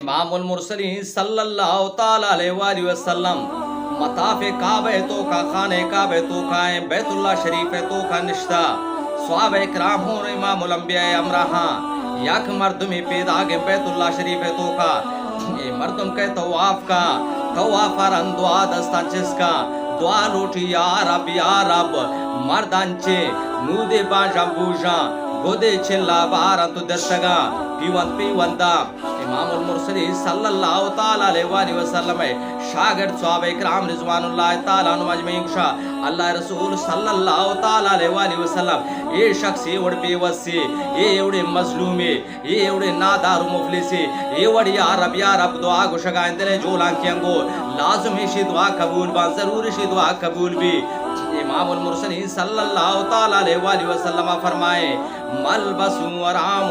امام المرسلین صلی اللہ تعالی علیہ وآلہ وسلم مطاف کعبہ توکا، خانہ کعبہ توکا ایں، بیت اللہ شریف توکا نشتا۔ صحابہ کرام ہوں امام الانبیاء ہمراہاں، یک مردمی پیداگ ایں بیت اللہ شریف توکا۔ اے مردم کئے طواف کا، طواف ءَ رند دعا دستاں چسکا، دعا لوٹی، یا رب، یا رب، مرد انچیں نودے بانژاں بوژاں، گدے چلا بارنت و درتگاں، پیوند پیوندا۔ امام المرسلین صلی اللہ تعالی علیہ وآلہ وسلم ءِ شاگرد صحابہ کرام رضوان اللہ تعالی عنہم اجمعین گوشا، اللہ ءِ رسول صلی اللہ تعالی علیہ وآلہ وسلم، اے شخص اے وڑ بے وسے، اے وڑیں مظلومے، اے وڑیں نادار و مفلسے، اے وڑ یا رب، یا رب دعا گوشگا ایں، دل ءِ جولانکیاں گوں، لازم ایشی دعا قبول باں، ضرور ایشی دعا قبول بی۔ امام المرسلین صلی اللہ تعالی علیہ وآلہ وسلم فرمائے، ملبسہ حرام،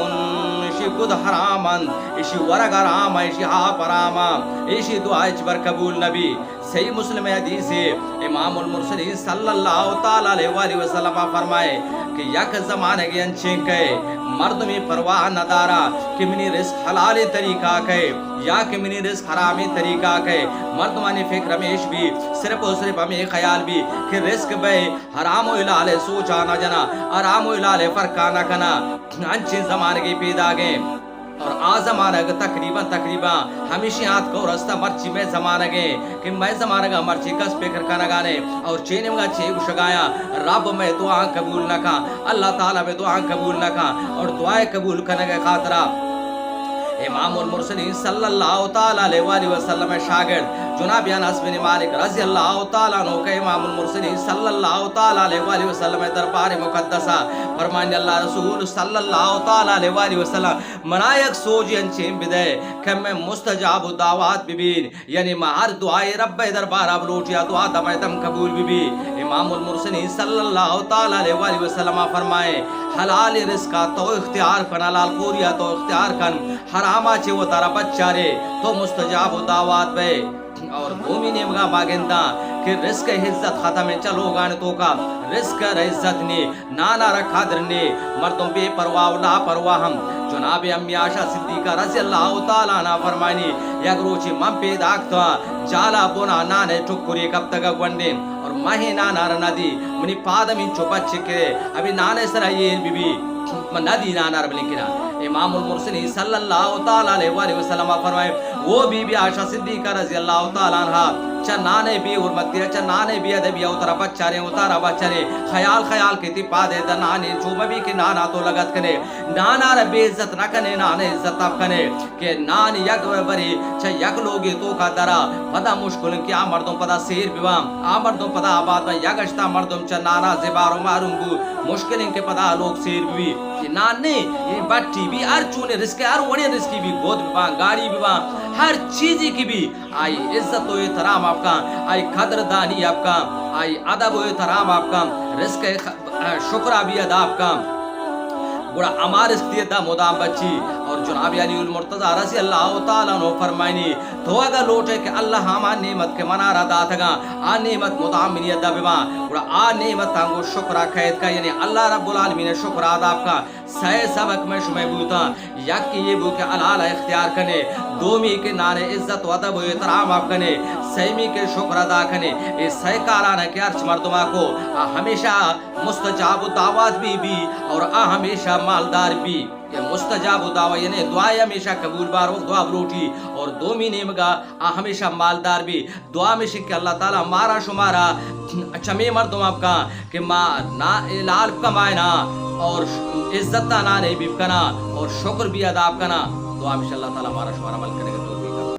ایشی گد حرام انت، ایشی ورگ حرام، ایشی آپ حرام، ایشی دعا ہچبر قبول نبی۔ صحیح مسلم ءِ حدیثے۔ امام المرسلین صلی اللہ تعالی علیہ وآلہ وسلم فرمائے کہ یک زمانگے انچیں کئے، مردمی پرواہ ندارا کہ منی رزق حلالیں طریقہ کئے یا کہ منی رزق حرامیں طریقہ کئے۔ مردمانی فکر ہمیش بی، صرف و صرف ہمے خیال بی کہ رزق بئے، حرام و حلال ءِ سوچا نہ جنا، حرام و حلال ءِ فرقا نہ کنا۔ انچیں زمانگے پیداگ ایں۔ اور آ زمانگ تقریباً، تقریباً ہمیشی آتک اور است، مرچی مئے زمانگ ایں کہ مئے زمانگا مرچی کس فکر کنگا نیں اور چے نیمگا چے گوشگایاں، رب مئے دعا قبول نہ کن، اللہ تعالی مئے دعا قبول نہ کن۔ اور دعائے قبول کنگ ءِ خاطرا امام المرسلین صلی اللہ تعالی علیہ وآلہ وسلم ءِ شاگرد جناب انس بن مالک رضی اللہ تعالی عنہ کہ امام المرسلین صلی اللہ تعالی علیہ وآلہ وسلم ءِ دربار مقدسا فرمانی، اللہ ءِ رسول صلی اللہ تعالی علیہ وآلہ وسلم، منا یک سوجے انچیں بدئے کہ من مستجاب الدعوات ببین، یعنی ما ہر دعائے رب ءِ دربارا بلوٹیا، دعا دمئے دم قبول ببی۔ امام المرسلین صلی اللہ تعالی علیہ وآلہ وسلم فرمائے، حلال رزقا تو اختیار کن، حلال خوریا تو اختیار کن، حراما چہ وتارا بچارے، تو مستجاب الدعوات بئے۔ اور دومی نیمگا ما گنداں کہ رزق ءِ عزت ختم ایں چہ لوگانی توکا، رزق ءَ را عزت نی، نان ءَ را قدر نی، مردم بے پرواہ و لاپرواہ ہم۔ جناب امی عائشہ صدیقہ رضی اللہ تعالی عنہا فرمائنی، یک روچے من پیداک اتاں، جالا بنا نان ءِ ٹکرے کپتگ گونڈیں، اور مہے نان ءَ را ندی، منی پاد ہم انچو بچکے، ابھی نان ءِ سرا ایر ببی۔ من ندی نان ءَ را بلکنا۔ امام المرسلین صلی اللہ تعالی علیہ وآلہ وسلم فرمائے، وہ بی بی عائشہ صدیقہ رضی اللہ تعالی عنہا چہ نان ءِ بے حرمتی، چہ نان ءِ بے ادبی، وتارا بچارے، وتارا بچارے، خیال خیال کہ تئی پاد ءِ دا نان ءِ چو مبی کہ نان ءَ تو لگت کنے، نان ءَ را بے عزت نہ کنے، نان ءِ عزت ءَ کنے۔ کہ نان یک برے چہ یک لوگے توکا درا، پدا مشکل انت کہ آ مردم پدا سیر بباں، آ مردم پدا آباد باں۔ یک اشتا مردم چہ نانا زبار و محروم بو، مشکل انت کہ پدا آ لوگ سیر ببی۔ کہ نان نے، اے بٹی بی، ہر چونے رزقے، ہر وڑیں رزقی بی، گد بباں، گاڑی بباں، ہر چیزے کہ بی، آئی عزت و احترام ءَ بکاں، آئی قدردانی ءَ بکاں، آئی ادب و احترام ءَ بکاں، رزق ءِ خ-، شکر ءَ بی ادا بکاں۔ گڑا ہما رزق دی ادا مدام بچی۔ اور جناب علی المرتضی رضی اللہ تعالی عنہ فرمائنی، تو اگاں لوٹے کہ اللہ ہما نعمت کہ منا را داتگاں، آ نعمت مدام منی ادا بباں، گڑا آ نعمتاں گوں شکر ءَ قید کا، یعنی اللہ رب العالمین ءِ شکر ءَ ادا بکاں۔ سئے سبق مئے شمئے بوتاں، یکے اے بو کہ حلال ءَ اختیار کنے، دومی کہ نان ءِ عزت و ادب و احترام ءَ کنے، سیمی کہ شکر ادا کنے۔ اے سئے کاراں کہ ہرچ مردما کو، آ ہمیشہ مستجاب الدعوات بی بی اور آ ہمیشہ مالدار بی۔ کہ مستجاب الدعوات یعنی دعا ہمیشہ قبول، بار وقت دعا بلوٹی، اور دومی نیمگا آ ہمیشہ مالدار بی۔ دعا ہمیش کہ اللہ تعالی مارا شمارا چمے مردم ءَ بکاں کہ ما نا حلال کمائنا اور عزت ءَ نان ءِ بی بکنا اور شکر بی ادا بکنا۔ دعا ہمیش اللہ تعالی مارا شمارا عمل کنگ ءِ توفیق عطا۔